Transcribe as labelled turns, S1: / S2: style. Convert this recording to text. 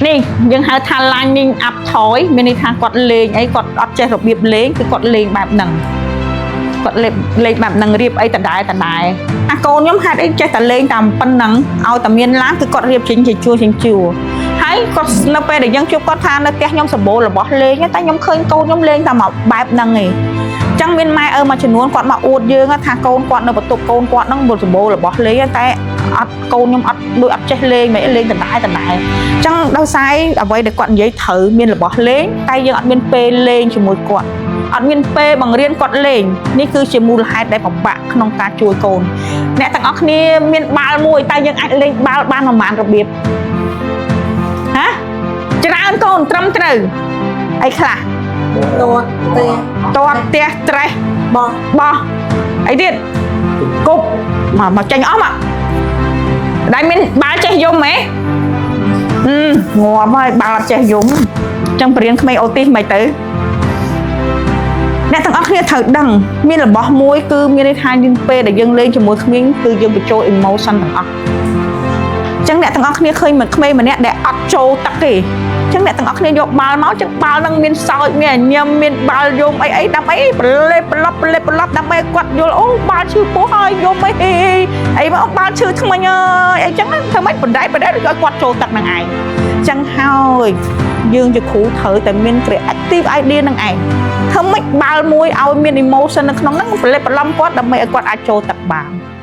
S1: នេះយើងហៅថា lining up toy មានន័យថាគាត់លេងអីគាត់អត់ចេះរបៀបលេងគឺគាត់លេងបែបហ្នឹងគាត់លេងលេងបែបហ្នឹងរៀបអីដដែលដដែលអាកូនខ្ញុំហេតុអីចេះតែលេងតាមប៉ុណ្ណឹងឲ្យតែមានឡានគឺគាត់រៀបចេញជាជួរចេញជួរហើយគាត់នៅពេលដែលយើងជួបគាត់ថានៅផ្ទះខ្ញុំសម្បូររបស់លេងតែខ្ញុំឃើញកូនខ្ញុំលេងតែមកបែបហ្នឹងឯងចឹងមានម៉ែឪមួយចំនួនគាត់មកអួតយើងថាកូនគាត់នៅបន្ទប់កូនគាត់ហ្នឹងសម្បូររបស់លេងតែអត់កូនខ្ញុំអត់ដូចអត់ចេះលេងមិនលេងដដែលដដែល ចឹងដោយសារអ្វីដែលគាត់និយាយត្រូវមានរបស់លេងតែយើងអត់មានពេលលេងជាមួយគាត់អត់មានពេលបង្រៀនគាត់លេងនេះគឺជាមូលហេតុដែលពិបាកក្នុងការជួយកូនអ្នកទាំងអស់គ្នាមានបាល់មួយតែយើងអាចលេងបាល់បានប្រហែលរបៀបហ៎ច្រើនកូនត្រឹមត្រូវអីខ្លះ
S2: ទាត់ផ្ទះ
S1: ទាត់ផ្ទះត្រេះ
S2: បោះ
S1: បោះអីទៀតគប់មកមកចេញអស់មកដែលមានបាល់ចេះយំហ៎ហឹមងាប់ហើយបាល់អត់ចេះយំចឹងបរៀនក្មេងអូទីសមិនទៅអ្នកទាំងអស់គ្នាត្រូវដឹងមានរបស់មួយគឺមានន័យថាយើងពេលដែលយើងលេងជាមួយក្មេងគឺយើងបញ្ចូល emotion ទាំងអស់ចឹងអ្នកទាំងអស់គ្នាឃើញមួយក្មេងម្នាក់ដែលអត់ចូលទឹកទេចឹងអ្នកទាំងអស់គ្នាយកបាល់មកចឹងបាល់នឹងមានសោចមានញញឹមមានបាល់យំអីអីដើម្បីប្រលេប្រឡប់ប្រលេប្រឡប់ដើម្បីឲ្យគាត់យល់អូបាល់ឈឺពោះហើយយំអីអីមកបាល់ឈឺថ្មិញអើយអីចឹងធ្វើម៉េចបណ្ដែតបណ្ដែតឲ្យគាត់ចូលទឹកនឹងឯងចឹងហើយយើងជាគ្រូត្រូវតែមាន creative idea នឹងឯងធ្វើម៉េចបាល់មួយឲ្យមាន emotion នៅក្នុងហ្នឹងប្រលេប្រឡំគាត់ដើម្បីឲ្យគាត់អាចចូលទឹកបាន។